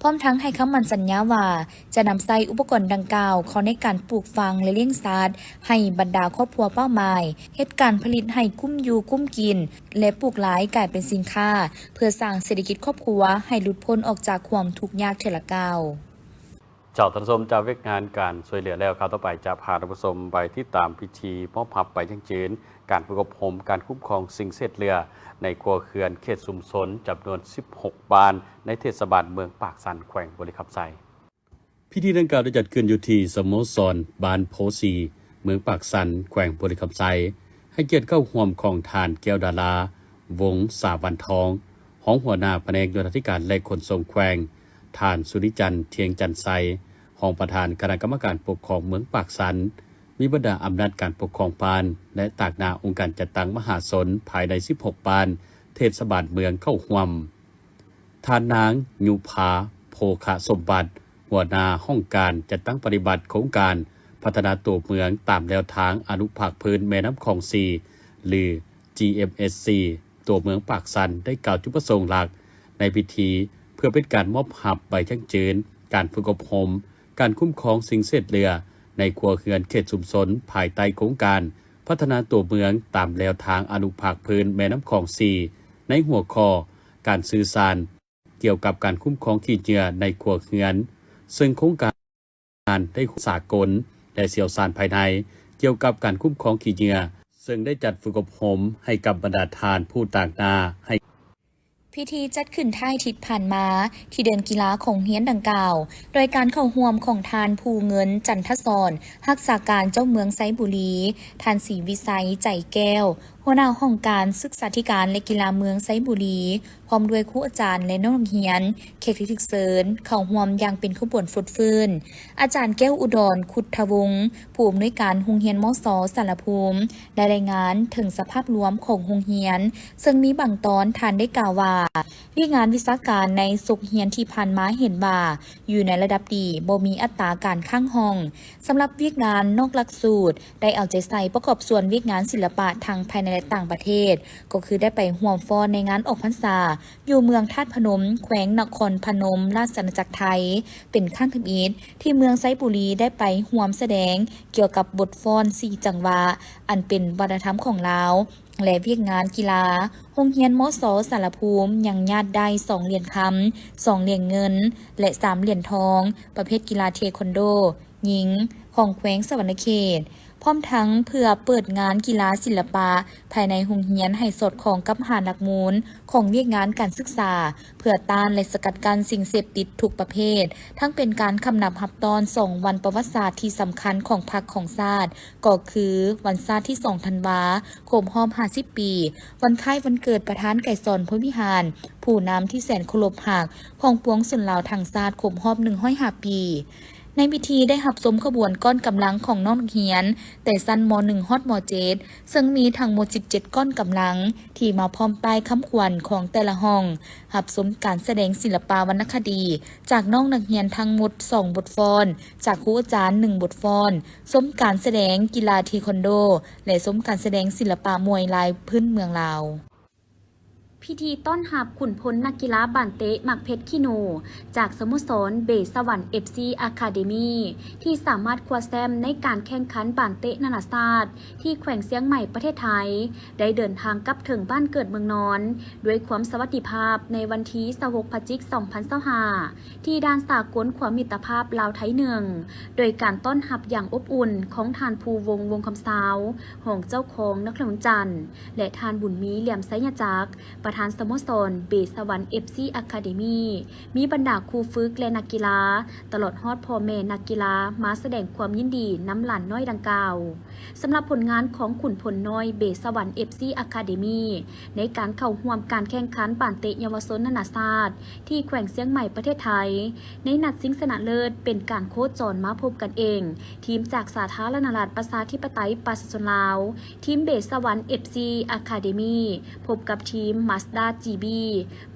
ພ້ອມທັງໃຫ້ຄຳໝັ້ນສັນຍາວ່າ ຈະນຳໃຊ້ອຸປະກອນດັ່ງກ່າວເຂົ້າໃນການປູກຝັງ ແລະ ລ້ຽງສັດໃຫ້ບັນດາຄອບຄົວເປົ້າໝາຍ, ເຮັດການຜະລິດໃຫ້ກຸ້ມຢູ່ກຸ້ມກິນ ແລະ ປູກຫຼາຍກາຍເປັນສິນຄ້າ ເພື່ອສ້າງເສດຖະກິດຄອບຄົວໃຫ້ຫຼຸດພົ້ນອອກຈາກຄວາມທຸກຍາກເທື່ອລະກ້າວ. ເຈົ້າ, ທ່ານຜູ້ຊົມ, ຈາກວຽກງານການຊ່ວຍເຫຼືອແລ້ວ, ຂ່າວຕໍ່ໄປຈະພາທ່ານຜູ້ຊົມໄປຕິດຕາມພິທີມອບຮັບໃບຢັ້ງຢືນການຝຶກອົບຮົມການຄຸ້ມຄອງສິ່ງເສດເຫຼືອໃນຄົວເຮືອນເຂດຊຸມຊົນຈຳນວນສິບຫົກບ້ານໃນເທດສະບານເມືອງປາກຊັນ ແຂວງບໍລິຄຳໄຊ. ພິທີດັ່ງກ່າວໄດ້ຈັດຂຶ້ນຢູ່ທີ່ສະໂມສອນບ້ານໂພສີ ເມືອງປາກຊັນ ແຂວງບໍລິຄຳໄຊ, ໃຫ້ກຽດເຂົ້າຮ່ວມຂອງທ່ານ ແກ້ວດາລາ ວົງສາວັນທອງ ຮອງຫົວໜ້າພະແນກໂຍທາທິການ ແລະ ຂົນສົ່ງແຂວງ, ທ່ານ ສຸລິຈັນ ທຽງຈັນໄຊ ຮອງປະທານຄະນະກຳມະການປົກຄອງເມືອງປາກຊັນ, ມີບັນດາອຳນາດການປົກຄອງບ້ານ ແລະ ຕາງໜ້າອົງການຈັດຕັ້ງມະຫາຊົນພາຍໃນສິບຫົກບ້ານເທດສະບານເມືອງເຂົ້າຮ່ວມ. ທ່ານນາງ ຍຸພາ ໂພຄະສົມບັດ ຫົວໜ້າຫ້ອງການຈັດຕັ້ງປະຕິບັດໂຄງການພັດທະນາຕົວເມືອງຕາມແນວທາງອະນຸພາກພື້ນແມ່ນ້ຳຂອງສີ່ ຫຼື GMSC ຕົວເມືອງປາກຊັນ ໄດ້ກ່າວຈຸດປະສົງຫຼັກໃນພິທີ ເພື່ອເປັນການມອບຮັບໃບຢັ້ງຢືນການຝຶກອົບຮົມການຄຸ້ມຄອງສິ່ງເສດເຫຼືອໃນຄົວເຮືອນເຂດຊຸມຊົນ ພາຍໃຕ້ໂຄງການພັດທະນາຕົວເມືອງຕາມແນວທາງອະນຸພາກພື້ນແມ່ນ້ຳຂອງສີ່ ໃນຫົວຂໍ້ການສື່ສານ ກ່ຽວກັບການຄຸ້ມຄອງຂີ້ເຫຍື້ອໃນຄົວເຮືອນ, ເຊິ່ງໂຄງການໄດ້ສາກົນ ແລະ ຊ່ຽວຊານພາຍໃນກ່ຽວກັບການຄຸ້ມຄອງຂີ້ເຫຍື້ອ, ເຊິ່ງໄດ້ຈັດຝຶກອົບຮົມໃຫ້ກັບບັນດາທ່ານຜູ້ຕາງໜ້າໃຫ້. ພິທີຈັດຂຶ້ນທ້າຍທິດຜ່ານມາ ທີ່ເດີ່ນກິລາຂອງໂຮງຮຽນດັ່ງກ່າວ, ໂດຍການເຂົ້າຮ່ວມຂອງທ່ານ ພູເງິນ ຈັນທະສອນ ຮັກສາການເຈົ້າເມືອງໄຊບູລີ, ທ່ານ ສີວິໄຊ ໃຈແກ້ວ ຫົວໜ້າຫ້ອງການສຶກສາທິການ ແລະ ກິລາເມືອງໄຊບູລີ, ພ້ອມດ້ວຍຄູອາຈານ ແລະ ນ້ອງນັກຮຽນ, ແຂກທີ່ຖືກເຊີນເຂົ້າຮ່ວມຢ່າງເປັນຂະບວນຟົດຟື້ນ. ອາຈານ ແກ້ວອຸດອນ ຄຸດທະວົງ ຜູ້ອຳນວຍການໂຮງຮຽນ ມສ ສາລະພູມ ໄດ້ລາຍງານເຖິງສະພາບລວມຂອງໂຮງຮຽນ, ເຊິ່ງມີບາງຕອນທ່ານໄດ້ກ່າວວ່າ, ວຽກງານວິຊາການໃນສົກຮຽນທີ່ຜ່ານມາເຫັນວ່າຢູ່ໃນລະດັບດີ, ບໍ່ມີອັດຕາການຄ້າງຫ້ອງ. ສຳລັບວຽກງານນອກຫຼັກສູດ ໄດ້ເອົາໃຈໃສ່ປະກອບສ່ວນວຽກງານສິລະປະທັງພາຍໃນ ແລະ ຕ່າງປະເທດ, ກໍຄືໄດ້ໄປຮ່ວມຟ້ອນໃນງານອອກພັນສາຢູ່ເມືອງທາດພະນົມ, ແຂວງນະຄອນພະນົມ, ລາຊະອານາຈັກໄທ ເປັນຄັ້ງທຳອິດ ທີ່ເມືອງໄຊບູລີໄດ້ໄປຮ່ວມສະແດງກ່ຽວກັບບົດຟ້ອນສີ່ຈັງຫວະ ອັນເປັນວັດທະນະທຳຂອງລາວ ແລະ ວຽກງານກິລາ. ໂຮງຮຽນ ມສ ສາລະພູມ ຍັງຍາດໄດ້ສອງຫຼຽນຄຳ, ສອງຫຼຽນເງິນ ແລະ ສາມຫຼຽນທອງ ປະເພດກິລາເທຄວັນໂດ. ຍິງຂອງແຂວງສະຫວັນນະເຂດ, ພ້ອມທັງເພື່ອເປີດງານກິລາສິລະປະພາຍໃນໂຮງຮຽນໃຫ້ສອດຄ່ອງກັບຫ້າຫຼັກມູນຂອງວຽກງານການສຶກສາ, ເພື່ອຕ້ານ ແລະ ສະກັດກັ້ນສິ່ງເສບຕິດທຸກປະເພດ, ທັງເປັນການຄຳນັບຮັບຕ້ອນສອງວັນປະຫວັດສາດທີ່ສຳຄັນຂອງພັກຂອງຊາດ, ກໍຄືວັນຊາດທີສອງທັນວາ ຄົບຮອບຫ້າສິບປີ, ວັນຄ້າຍວັນເກີດປະທານໄກສອນ ພົມວິຫານ, ຜູ້ນຳທີ່ແສນເຄົາລົບຮັກຂອງປວງຊົນລາວທັງຊາດ ຄົບຮອບໜຶ່ງຮ້ອຍຫ້າປີ. ໃນພິທີໄດ້ຮັບຊົມຂະບວນກ້ອນກຳລັງຂອງນ້ອງນັກຮຽນ ແຕ່ຊັ້ນ ມໍໜຶ່ງ ຮອດ ມໍເຈັດ ເຊິ່ງມີທັງໝົດສິບເຈັດກ້ອນກຳລັງ ທີ່ມາພ້ອມປ້າຍຄຳຂວັນຂອງແຕ່ລະຫ້ອງ, ຮັບຊົມການສະແດງສິລະປະວັນນະຄະດີຈາກນ້ອງນັກຮຽນທັງໝົດສອງບົດຟ້ອນ, ຈາກຄູອາຈານໜຶ່ງບົດຟ້ອນ, ຊົມການສະແດງກິລາເທຄວັນໂດ ແລະ ຊົມການສະແດງສິລະປະມວຍລາຍພື້ນເມືອງລາວ. ພິທີຕ້ອນຮັບຂຸນພົນນັກກິລາບານເຕະໝາກເພັດຂີ້ໜູ ຈາກສະໂມສອນເບສະຫວັນ ເອັຟຊີ ອາຄາເດມີ ທີ່ສາມາດຄວ້າແຊ້ມໃນການແຂ່ງຂັນບານເຕະນານາຊາດ ທີ່ແຂວງຊຽງໃໝ່ ປະເທດໄທ ໄດ້ເດີນທາງກັບເຖິງບ້ານເກີດເມືອງນອນ ດ້ວຍຄວາມສະຫວັດດີພາບໃນວັນທີຊາວຫົກ ພະຈິກ ສອງພັນຊາວຫ້າ ທີ່ດ່ານສາກົນຂວາມມິດຕະພາບລາວໄທໜຶ່ງ ໂດຍການຕ້ອນຮັບຢ່າງອົບອຸ່ນຂອງທ່ານ ພູວົງ ວົງຄຳຊາວ ຮອງເຈົ້າຄອງນະຄອນຫຼວງວຽງຈັນ ແລະ ທ່ານ ບຸນມີ ຫຼຽມໄຊຍະຈັກ ປະທານສະໂມສອນເບສະຫວັນ ເອັຟຊີ ອາຄາເດມີ ມີບັນດາຄູຝຶກ ແລະ ນັກກິລາ ຕະຫຼອດຮອດພໍ່ແມ່ນັກກິລາ ມາສະແດງຄວາມຍິນດີນຳຫຼານນ້ອຍດັ່ງກ່າວ. ສຳລັບຜົນງານຂອງຂຸນພົນນ້ອຍເບສະຫວັນ ເອັຟຊີ ອາຄາເດມີ ໃນການເຂົ້າຮ່ວມການແຂ່ງຂັນບານເຕະເຍົາວະຊົນນານາຊາດ ທີ່ແຂວງຊຽງໃໝ່ ປະເທດໄທ ໃນນັດຊິງຊະນະເລີດ ເປັນການໂຄຈອນມາພົບກັນເອງ ທີມຈາກສາທາລະນະລັດປະຊາທິປະໄຕປະຊາຊົນລາວ, ທີມເບສະຫວັນ ເອັຟຊີ ອາຄາເດມີ ພົບກັບທີມມາສດາ ຈີບີ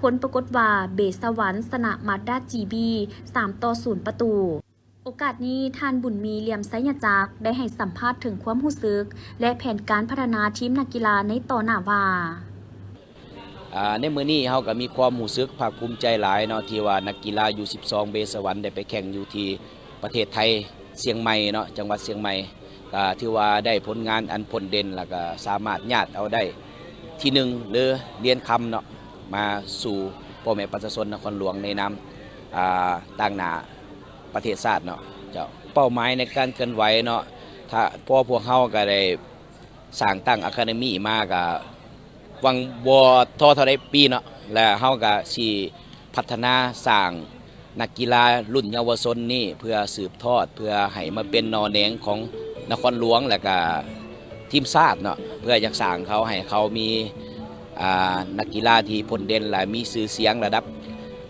ຜົນປາກົດວ່າເບສະຫວັນຊະນະມາສດາ ຈີບີ ສາມຕໍ່ສູນປະຕູ. ໂອກາດນີ້ ທ່ານ ບຸນມີ ຫຼຽມໄຊຍະຈັກ ໄດ້ໃຫ້ສຳພາດເຖິງຄວາມຮູ້ສຶກ ແລະ ແຜນການພັດທະນາທີມນັກກິລາໃນຕໍ່ໜ້າວ່າ ອາ ໃນມື້ນີ້ເຮົາກໍມີຄວາມຮູ້ສຶກພາກພູມໃຈຫຼາຍເນາະ ທີ່ວ່ານັກກິລາ ຢູສິບສອງ ເບສະຫວັນ ໄດ້ໄປແຂ່ງຢູ່ທີ່ປະເທດໄທ ຊຽງໃໝ່ເນາະ ຈັງຫວັດຊຽງໃໝ່ ກໍຖືວ່າໄດ້ຜົນງານອັນໂດດເດັ່ນ ແລ້ວກໍສາມາດຍາດເອົາໄດ້ທີໜຶ່ງ ຫຼື ຫຼຽນຄຳເນາະ ມາສູ່ພໍ່ແມ່ປະຊາຊົນນະຄອນຫຼວງໃນນາມ ອາ ຕາງໜ້າ ປະເທດຊາດເນາະເຈົ້າ. ເປົ້າໝາຍໃນການເຄື່ອນໄຫວເນາະ ຖ້າ ເພາະພວກເຮົາກໍໄດ້ສ້າງຕັ້ງອາຄາເດມີມາ ກໍຫວັງບໍ່ທໍ້ເທົ່າໃດປີເນາະ ແລະ ເຮົາກໍຊິພັດທະນາສ້າງນັກກິລາລຸ້ນເຍົາວະຊົນນີ້ ເພື່ອສືບທອດ ເພື່ອໃຫ້ມາເປັນໜໍ່ແໜງຂອງນະຄອນຫຼວງ ແລະ ກໍທີມຊາດເນາະ ເພື່ອຢາກສ້າງເຂົາ ໃຫ້ເຂົາມີ ອ່າ ນັກກິລາທີ່ໂດດເດັ່ນ ແລະ ມີຊື່ສຽງລະດັບ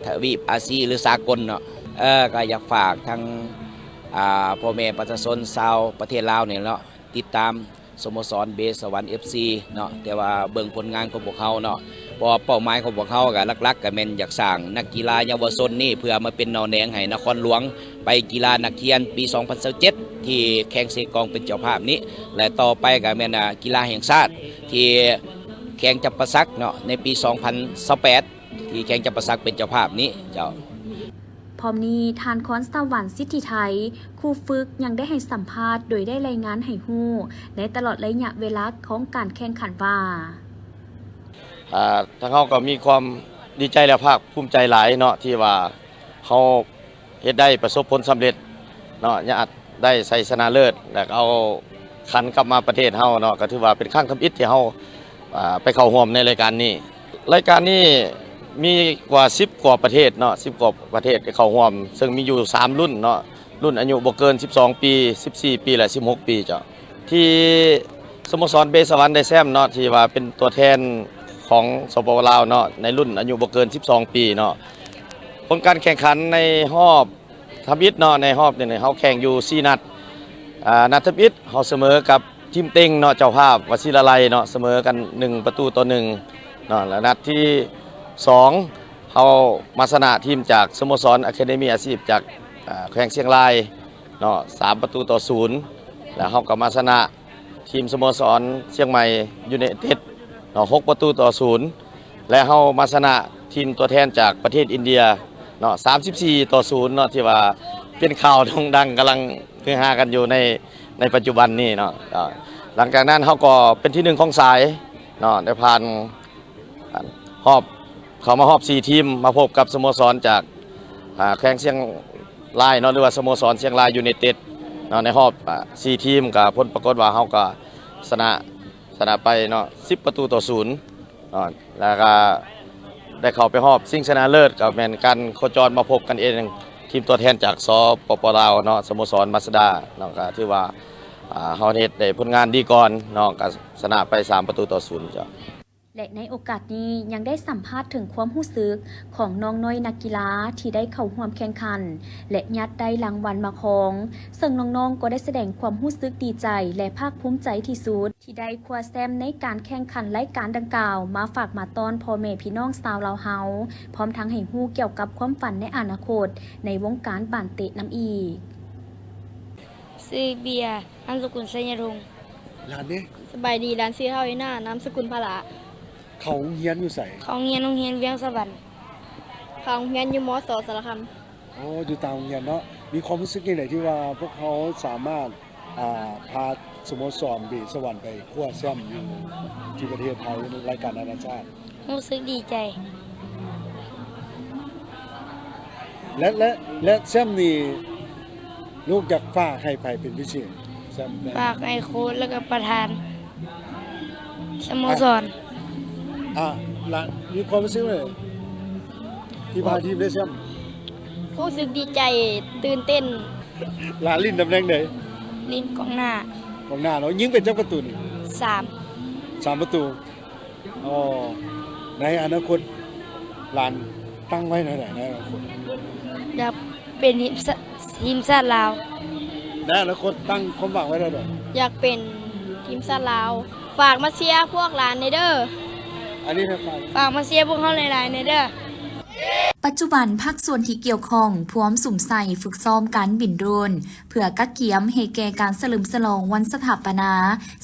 ທະວີບອາຊີ ຫຼື ສາກົນເນາະ. ເອີ ກໍຢາກຝາກທັງ ອ່າ ພໍ່ແມ່ປະຊາຊົນຊາວປະເທດລາວນີ້ເນາະ ຕິດຕາມສະໂມສອນເບສະຫວັນ ເອັຟຊີ ເນາະ ແຕ່ວ່າເບິ່ງຜົນງານຂອງພວກເຮົາເນາະ ເພາະວ່າເປົ້າໝາຍຂອງພວກເຮົາກໍຫຼັກໆ ກໍແມ່ນຢາກສ້າງນັກກິລາເຍົາວະຊົນນີ້ ເພື່ອມາເປັນໜໍ່ແໜງໃຫ້ນະຄອນຫຼວງ ໄປກິລານັກຮຽນປີສອງພັນຊາວເຈັດ ທີ່ແຂວງເຊກອງເປັນເຈົ້າພາບນີ້ ແລະ ຕໍ່ໄປກໍແມ່ນ ອ່າ ກິລາແຫ່ງຊາດ ທີ່ແຂວງຈຳປາສັກເນາະ ໃນປີສອງພັນຊາວແປດ ທີ່ແຂວງຈຳປາສັກເປັນເຈົ້າພາບນີ້ເຈົ້າ. ພ້ອມນີ້ ທ່ານ ຄອນສະຫວັນ ສິດທິໄທ ຄູຝຶກ ຍັງໄດ້ໃຫ້ສຳພາດໂດຍໄດ້ລາຍງານໃຫ້ຮູ້ໃນຕະຫຼອດໄລຍະເວລາຂອງການແຂ່ງຂັນວ່າ ອ່າ ທາງເຮົາກໍມີຄວາມດີໃຈ ແລະ ພາກພູມໃຈຫຼາຍເນາະ ທີ່ວ່າເຮົາເຮັດໄດ້ປະສົບຜົນສຳເລັດເນາະ ຍາດໄດ້ໄຊຊະນະເລີດ ແລະ ເອົາຂັນກັບມາປະເທດເຮົາເນາະ ກໍຖືວ່າເປັນຄັ້ງທຳອິດທີ່ເຮົາ ອ່າ ໄປເຂົ້າຮ່ວມໃນລາຍການນີ້. ລາຍການນີ້ມີກວ່າສິບກວ່າປະເທດເນາະ ສິບກວ່າປະເທດໄດ້ເຂົ້າຮ່ວມ ເຊິ່ງມີຢູ່ສາມລຸ້ນເນາະ ລຸ້ນອາຍຸບໍ່ເກີນສິບສອງປີ, ສິບສີ່ປີ ແລະ ສິບຫົກປີເຈົ້າ. ທີ່ສະໂມສອນເບສະຫວັນໄດ້ແຊ້ມເນາະ ທີ່ວ່າເປັນຕົວແທນຂອງ ສປປ ລາວເນາະ ໃນລຸ້ນອາຍຸບໍ່ເກີນສິບສອງປີເນາະ. ຜົນການແຂ່ງຂັນໃນຮອບ ທຳອິດເນາະ ໃນຮອບນີ້ເຮົາແຂ່ງຢູ່ສີ່ນັດ. ອ່າ ນັດທຳອິດເຮົາສະເໝີກັບທີມເຕັງເນາະ ເຈົ້າພາບວະຊິລະໄລເນາະ ສະເໝີກັນໜຶ່ງປະຕູຕໍ່ໜຶ່ງເນາະ ແລະ ນັດທີສອງເຮົາມາຊະນະທີມຈາກສະໂມສອນອາຄາເດມີອາຊີບຈາກ ອ່າ ແຂວງຊຽງລາຍເນາະ ສາມປະຕູຕໍ່ສູນ ແລະ ເຮົາກໍມາຊະນະ ທີມສະໂມສອນຊຽງໃໝ່ຢູໄນເຕັດເນາະ ຫົກປະຕູຕໍ່ສູນ ແລະ ເຮົາມາຊະນະທີມຕົວແທນຈາກປະເທດອິນເດຍເນາະ ສາມສິບສີ່ຕໍ່ສູນເນາະ ທີ່ວ່າເປັນຂ່າວໂດ່ງດັງກຳລັງຮືຮາກັນຢູ່ໃນ ໃນປັດຈຸບັນນີ້ເນາະ. ເອີ ຫຼັງຈາກນັ້ນເຮົາກໍເປັນທີໜຶ່ງຂອງສາຍເນາະ ໄດ້ຜ່ານຮອບ ເຂົ້າມາຮອບສີ່ທີມ ມາພົບກັບສະໂມສອນຈາກ ອ່າ ແຂວງຊຽງລາຍເນາະ ຫຼືວ່າສະໂມສອນຊຽງລາຍຢູໄນເຕັດ ເນາະ ໃນຮອບ ອາ ສີ່ທີມ ກໍຜົນປາກົດວ່າເຮົາກໍຊະນະ ຊະນະໄປເນາະ ສິບປະຕູຕໍ່ສູນເນາະ ແລ້ວກໍໄດ້ເຂົ້າໄປຮອບຊິງຊະນະເລີດ ກໍແມ່ນການໂຄຈອນມາພົບກັນເອງ ທີມຕົວແທນຈາກ ສປປ ລາວເນາະ ສະໂມສອນມາສະດາເນາະ ກໍຖືວ່າ ອາ ເຮົາເຮັດໄດ້ຜົນງານດີກ່ອນເນາະ ກໍຊະນະໄປສາມປະຕູຕໍ່ສູນເຈົ້າ. ແລະ ໃນໂອກາດນີ້ຍັງໄດ້ສຳພາດເຖິງຄວາມຮູ້ສຶກຂອງນ້ອງນ້ອຍນັກກິລາທີ່ໄດ້ເຂົ້າຮ່ວມແຂ່ງຂັນ ແລະ ຍັດໄດ້ລາງວັນມາຄອງ, ເຊິ່ງນ້ອງໆກໍໄດ້ສະແດງຄວາມຮູ້ສຶກດີໃຈ ແລະ ພາກພູມໃຈທີ່ສຸດ ທີ່ໄດ້ຄວ້າແຊ້ມໃນການແຂ່ງຂັນລາຍການດັ່ງກ່າວ ມາຝາກມາຕ້ອນພໍ່ແມ່ພີ່ນ້ອງຊາວລາວເຮົາ, ພ້ອມທັງໃຫ້ຮູ້ກ່ຽວກັບຄວາມຝັນໃນອະນາຄົດໃນວົງການບານເຕະນຳອີກ. ຊື່ເບຍ ນາມສະກຸນ ໄຊຍະວົງ. ຫຼານເດ້? ສະບາຍດີ, ຫຼານຊື່ທ້າວເອນາ ນາມສະກຸນພະລາ. ເຂົ້າໂຮງຮຽນຢູ່ໃສ? ເຂົ້າໂຮງຮຽນ ໂຮງຮຽນວຽງສະຫວັນ. ເຂົ້າໂຮງຮຽນຢູ່ ມສ ສາລະຄຳ. ໂອ້ ຢູ່ຕ່າງໂຮງຮຽນເນາະ. ມີຄວາມຮູ້ສຶກຈັ່ງໃດທີ່ວ່າພວກເຮົາສາມາດ ອ່າ ພາສະໂມສອນເບສະຫວັນໄປຄວ້າແຊ້ມຢູ່ທີ່ປະເທດໄທ ລາຍການນານາຊາດ? ຮູ້ສຶກດີໃຈ. ແລະ ແລະ ແລະ ແຊ້ມນີ້ ລູກຢາກຝາກໃຫ້ໃຜເປັນພິເສດ? ແຊ້ມ ຝາກໃຫ້ໂຄດ ແລ້ວກໍປະທານສະໂມສອນ. ອ່ະ ລະ ມີຄວາມຮູ້ສຶກໃດທີ່ພາທີມໄດ້ແຊ້ມ? ຮູ້ສຶກດີໃຈ, ຕື່ນເຕັ້ນ. ລະ ຫຼິ້ນຕຳແໜ່ງໃດ? ຫຼິ້ນກອງໜ້າ. ກອງໜ້າເນາະ. ຍິງເປັນຈັກປະຕູນີ້? ສາມ. ສາມປະຕູ. ອໍ ໃນອະນາຄົດຫຼານຕັ້ງໄວ້ແນວໃດໃນອະນາຄົດ? ຢາກເປັນທີມຊາ ທີມຊາດລາວ. ໃນອະນາຄົດຕັ້ງຄວາມຫວັງໄວ້ແນວໃດ? ຢາກເປັນທີມຊາດລາວ. ຝາກມາເຊຍພວກຫຼານແດ່ເດີ້. ອັນນີ້ນະ ຝາກ ຝາກມາເຊຍພວກເຮົາຫຼາຍໆແດ່ເດີ້. ປັດຈຸບັນພາກສ່ວນທີ່ກ່ຽວຂ້ອງພວມສຸມໃສ່ຝຶກຊ້ອມການບິນໂດຣນ ເພື່ອກະກຽມໃຫ້ແກ່ການສະເຫຼີມສະຫຼອງວັນສະຖາປະນາ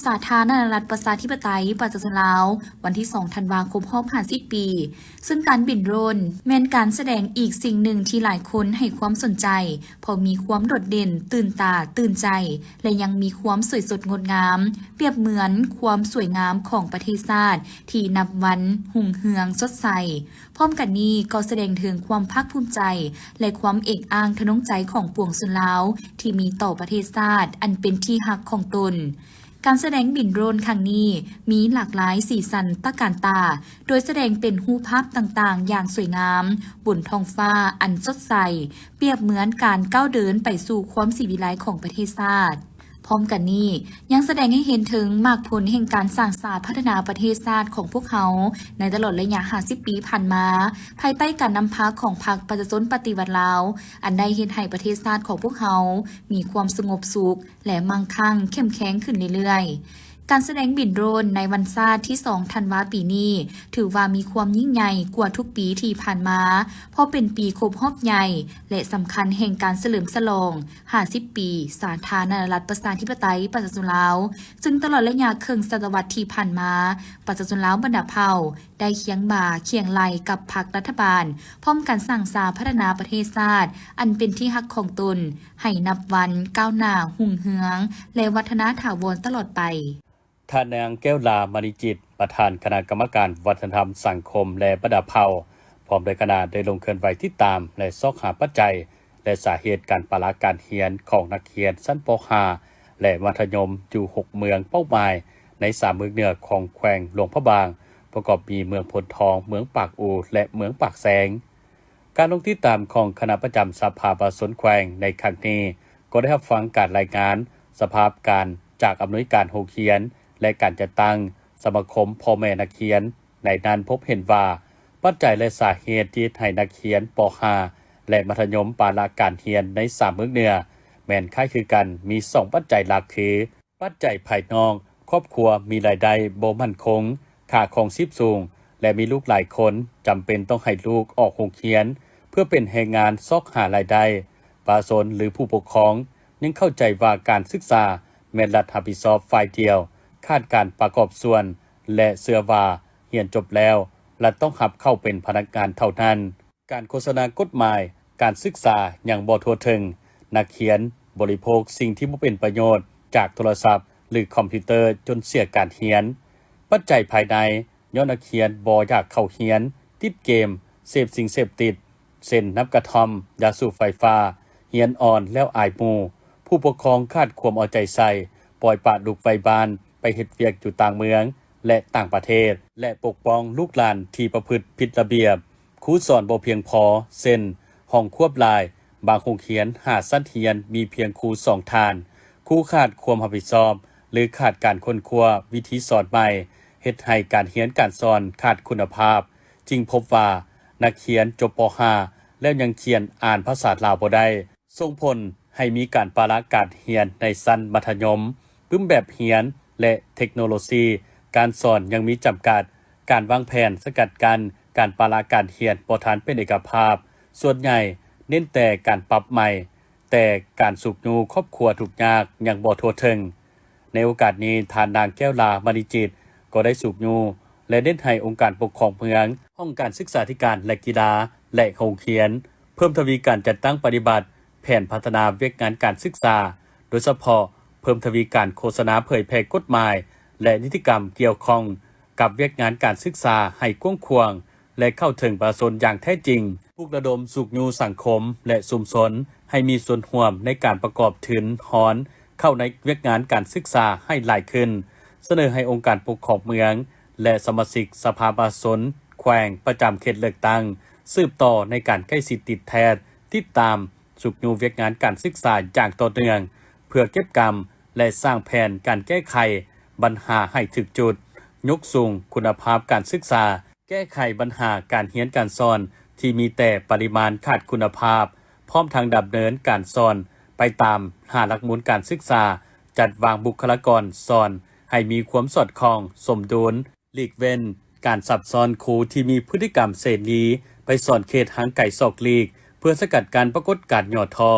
ສາທາລະນະລັດປະຊາທິປະໄຕປະຊາຊົນລາວ ວັນທີສອງ ທັນວາ ຄົບຮອບຫ້າສິບປີ, ເຊິ່ງການບິນໂດຣນແມ່ນການສະແດງອີກສິ່ງໜຶ່ງທີ່ຫຼາຍຄົນໃຫ້ຄວາມສົນໃຈ ເພາະມີຄວາມໂດດເດັ່ນ, ຕື່ນຕາຕື່ນໃຈ ແລະ ຍັງມີຄວາມສວຍສົດງົດງາມ, ປຽບເໝືອນຄວາມສວຍງາມຂອງປະເທດຊາດທີ່ນັບວັນຮຸ່ງເຮືອງສົດໃສ. ພ້ອມກັນນີ້ກໍສະແດງເຖິງຄວາມພາກພູມໃຈ ແລະ ຄວາມເອກອ້າງທະນົງໃຈຂອງປວງຊົນລາວທີ່ມີຕໍ່ປະເທດຊາດອັນເປັນທີ່ຮັກຂອງຕົນ. ການສະແດງບິນໂດຣນຄັ້ງນີ້ມີຫຼາກຫຼາຍສີສັນຕະການຕາ, ໂດຍສະແດງເປັນຮູບພາບຕ່າງໆຢ່າງສວຍງາມບົນທ້ອງຟ້າອັນສົດໃສ, ປຽບເໝືອນການກ້າວເດີນໄປສູ່ຄວາມສີວິໄລຂອງປະເທດຊາດ. ພ້ອມກັນນີ້ຍັງສະແດງໃຫ້ເຫັນເຖິງໝາກຜົນແຫ່ງການສ້າງສາພັດທະນາປະເທດຊາດຂອງພວກເຮົາໃນຕະຫຼອດໄລຍະຫ້າສິບປີຜ່ານມາ, ພາຍໃຕ້ການນຳພາຂອງພັກປະຊາຊົນປະຕິວັດລາວ, ອັນໄດ້ເຮັດໃຫ້ປະເທດຊາດຂອງພວກເຮົາມີຄວາມສະຫງົບສຸກ ແລະ ໝັ້ງຄັ່ງເຂັ້ມແຂງຂຶ້ນເລື້ອຍໆ. ການສະແດງບິນໂດຣນໃນວັນຊາດທີສອງ ທັນວາ ປີນີ້ ຖືວ່າມີຄວາມຍິ່ງໃຫຍ່ກວ່າທຸກປີທີ່ຜ່ານມາ, ເພາະເປັນປີຄົບຮອບໃຫຍ່ ແລະ ສຳຄັນແຫ່ງການສະເຫຼີມສະຫຼອງ ຫ້າສິບປີສາທາລະນະລັດປະຊາທິປະໄຕປະຊາຊົນລາວ, ເຊິ່ງຕະຫຼອດໄລຍະເຄິ່ງສະຕະວັດທີ່ຜ່ານມາ, ປະຊາຊົນລາວບັນດາເຜົ່າໄດ້ຄຽງບ່າຄຽງໄຫຼ່ກັບພັກລັດຖະບານ, ພ້ອມກັນສ້າງສາພັດທະນາປະເທດຊາດອັນເປັນທີ່ຮັກຂອງຕົນ ໃຫ້ນັບວັນກ້າວໜ້າຮຸ່ງເຮືອງ ແລະ ວັດທະນາຖາວອນຕະຫຼອດໄປ. ທ່ານນາງ ແກ້ວລາ ມະນີຈິດ ປະທານຄະນະກຳມະການວັດທະນະທຳ, ສັງຄົມ ແລະ ບັນດາເຜົ່າ ພ້ອມດ້ວຍຄະນະ ໄດ້ລົງເຄື່ອນໄຫວຕິດຕາມ ແລະ ຊອກຫາປັດໄຈ ແລະ ສາເຫດການປະລະການຮຽນຂອງນັກຮຽນຊັ້ນ ປໍຫ້າ ແລະ ມັດທະຍົມຢູ່ຫົກເມືອງເປົ້າໝາຍໃນສາມເມືອງເໜືອຂອງແຂວງຫຼວງພະບາງ, ປະກອບມີເມືອງໂພນທອງ, ເມືອງປາກອູ ແລະ ເມືອງປາກແຊງ. ການລົງຕິດຕາມຂອງຄະນະປະຈຳສະພາປະຊາຊົນແຂວງໃນຄັ້ງນີ້ ກໍໄດ້ຮັບຟັງການລາຍງານສະພາບການຈາກອຳນວຍການໂຮງຮຽນ ແລະ ການຈັດຕັ້ງສະມາຄົມພໍ່ແມ່ນັກຮຽນ. ໃນນັ້ນພົບເຫັນວ່າ ປັດໄຈ ແລະ ສາເຫດທີ່ເຮັດໃຫ້ນັກຮຽນ ປໍຫ້າ ແລະ ມັດທະຍົມປະລະການຮຽນໃນສາມເມືອງເໜືອ ແມ່ນຄ້າຍຄືກັນ ມີສອງປັດໄຈຫຼັກຄື ປັດໄຈພາຍນອກ, ຄອບຄົວມີລາຍໄດ້ບໍ່ໝັ້ນຄົງ, ຄ່າຄອງຊີບສູງ ແລະ ມີລູກຫຼາຍຄົນ, ຈຳເປັນຕ້ອງໃຫ້ລູກອອກໂຮງຮຽນເພື່ອເປັນແຮງງານຊອກຫາລາຍໄດ້. ປະຊາຊົນ ຫຼື ຜູ້ປົກຄອງຍັງເຂົ້າໃຈວ່າການສຶກສາແມ່ນລັດຮັບຜິດຊອບຝ່າຍດຽວ, ຂາດການປະກອບສ່ວນ ແລະ ເຊື່ອວ່າຮຽນຈົບແລ້ວ ລັດຕ້ອງຮັບເຂົ້າເປັນພະນັກງານເທົ່ານັ້ນ. ການໂຄສະນາກົດໝາຍການສຶກສາຍັງບໍ່ທົ່ວເຖິງ, ນັກຮຽນບໍລິໂພກສິ່ງທີ່ບໍ່ເປັນປະໂຫຍດຈາກໂທລະສັບ ຫຼື ຄອມພິວເຕີຈົນເສຍການຮຽນ. ປັດໄຈພາຍໃນ, ຍ້ອນນັກຮຽນບໍ່ຢາກເຂົ້າຮຽນ, ຕິດເກມ, ເສບສິ່ງເສບຕິດ ເຊັ່ນ ນ້ຳກະທ່ອມ, ຢາສູບໄຟຟ້າ, ຮຽນອ່ອນແລ້ວອາຍໝູ່, ຜູ້ປົກຄອງຂາດຄວາມເອົາໃຈໃສ່, ປ່ອຍປະລູກໄວ້ບ້ານໄປເຮັດວຽກຢູ່ຕ່າງເມືອງ ແລະ ຕ່າງປະເທດ ແລະ ປົກປ້ອງລູກຫຼານທີ່ປະພຶດຜິດລະບຽບ. ຄູສອນບໍ່ພຽງພໍ, ເຊັ່ນ ຫ້ອງຄວບຫຼາຍ, ບາງໂຮງຮຽນຫ້າຊັ້ນຮຽນມີພຽງຄູສອງທ່ານ. ຄູຂາດຄວາມຮັບຜິດຊອບ ຫຼື ຂາດການຄົ້ນຄວ້າວິທີສອນໃໝ່, ເຮັດໃຫ້ການຮຽນການສອນຂາດຄຸນນະພາບ. ຈຶ່ງພົບວ່ານັກຮຽນຈົບ ປໍຫ້າ ແລ້ວຍັງຂຽນອ່ານພາສາລາວບໍ່ໄດ້, ສົ່ງຜົນໃຫ້ມີການປະລະການຮຽນໃນຊັ້ນມັດທະຍົມ, ປຶ້ມແບບຮຽນ ແລະ ເທັກໂນໂລຊີການສອນຍັງມີຈຳກັດ, ການວາງແຜນສະກັດກັ້ນການປະລະການຮຽນບໍ່ທັນເປັນເອກະພາບ, ສ່ວນໃຫຍ່ເນັ້ນແຕ່ການປັບໃໝ່, ແຕ່ການຊຸກຍູ້ຄອບຄົວທຸກຍາກຍັງບໍ່ທົ່ວເຖິງ. ໃນໂອກາດນີ້, ທ່ານນາງ ແກ້ວລາ ມະນີຈິດ ກໍໄດ້ຊຸກຍູ້ ແລະ ເນັ້ນໃຫ້ອົງການປົກຄອງເມືອງ, ຫ້ອງການສຶກສາທິການ ແລະ ກິລາ ແລະ ໂຮງຮຽນ ເພີ່ມທະວີການຈັດຕັ້ງປະຕິບັດແຜນພັດທະນາວຽກງານການສຶກສາ, ໂດຍສະເພາະເພີ່ມທະວີການໂຄສະນາເຜີຍແຜ່ກົດໝາຍ ແລະ ນິຕິກຳກ່ຽວຂ້ອງກັບວຽກງານການສຶກສາໃຫ້ກວ້າງຂວາງ ແລະ ເຂົ້າເຖິງປະຊາຊົນຢ່າງແທ້ຈິງ, ປຸກລະດົມຊຸກຍູ້ສັງຄົມ ແລະ ຊຸມຊົນໃຫ້ມີສ່ວນຮ່ວມໃນການປະກອບທຶນຮອນເຂົ້າໃນວຽກງານການສຶກສາໃຫ້ຫຼາຍຂຶ້ນ, ສະເໜີໃຫ້ອົງການປົກຄອງເມືອງ ແລະ ສະມາຊິກສະພາປະຊາຊົນແຂວງປະຈຳເຂດເລືອກຕັ້ງ ສືບຕໍ່ໃນການໃກ້ຊິດຕິດແທດ, ຕິດຕາມຊຸກຍູ້ວຽກງານການສຶກສາຢ່າງຕໍ່ເນື່ອງ ເພື່ອເກັບກຳ ແລະ ສ້າງແຜນການແກ້ໄຂບັນຫາໃຫ້ຖືກຈຸດ, ຍົກສູງຄຸນນະພາບການສຶກສາ, ແກ້ໄຂບັນຫາການຮຽນການສອນທີ່ມີແຕ່ປະລິມານຂາດຄຸນນະພາບ, ພ້ອມທັງດຳເນີນການສອນໄປຕາມຫ້າຫຼັກມູນການສຶກສາ, ຈັດວາງບຸກຄະລາກອນສອນໃຫ້ມີຄວາມສອດຄ່ອງ, ສົມດຸນ, ຫຼີກເວັ້ນການສັບຊ້ອນຄູທີ່ມີພຶດຕິກຳເສລີໄປສອນເຂດຫ່າງໄກສອກຫຼີກ ເພື່ອສະກັດກັ້ນປາກົດການຫຍໍ້ທໍ້.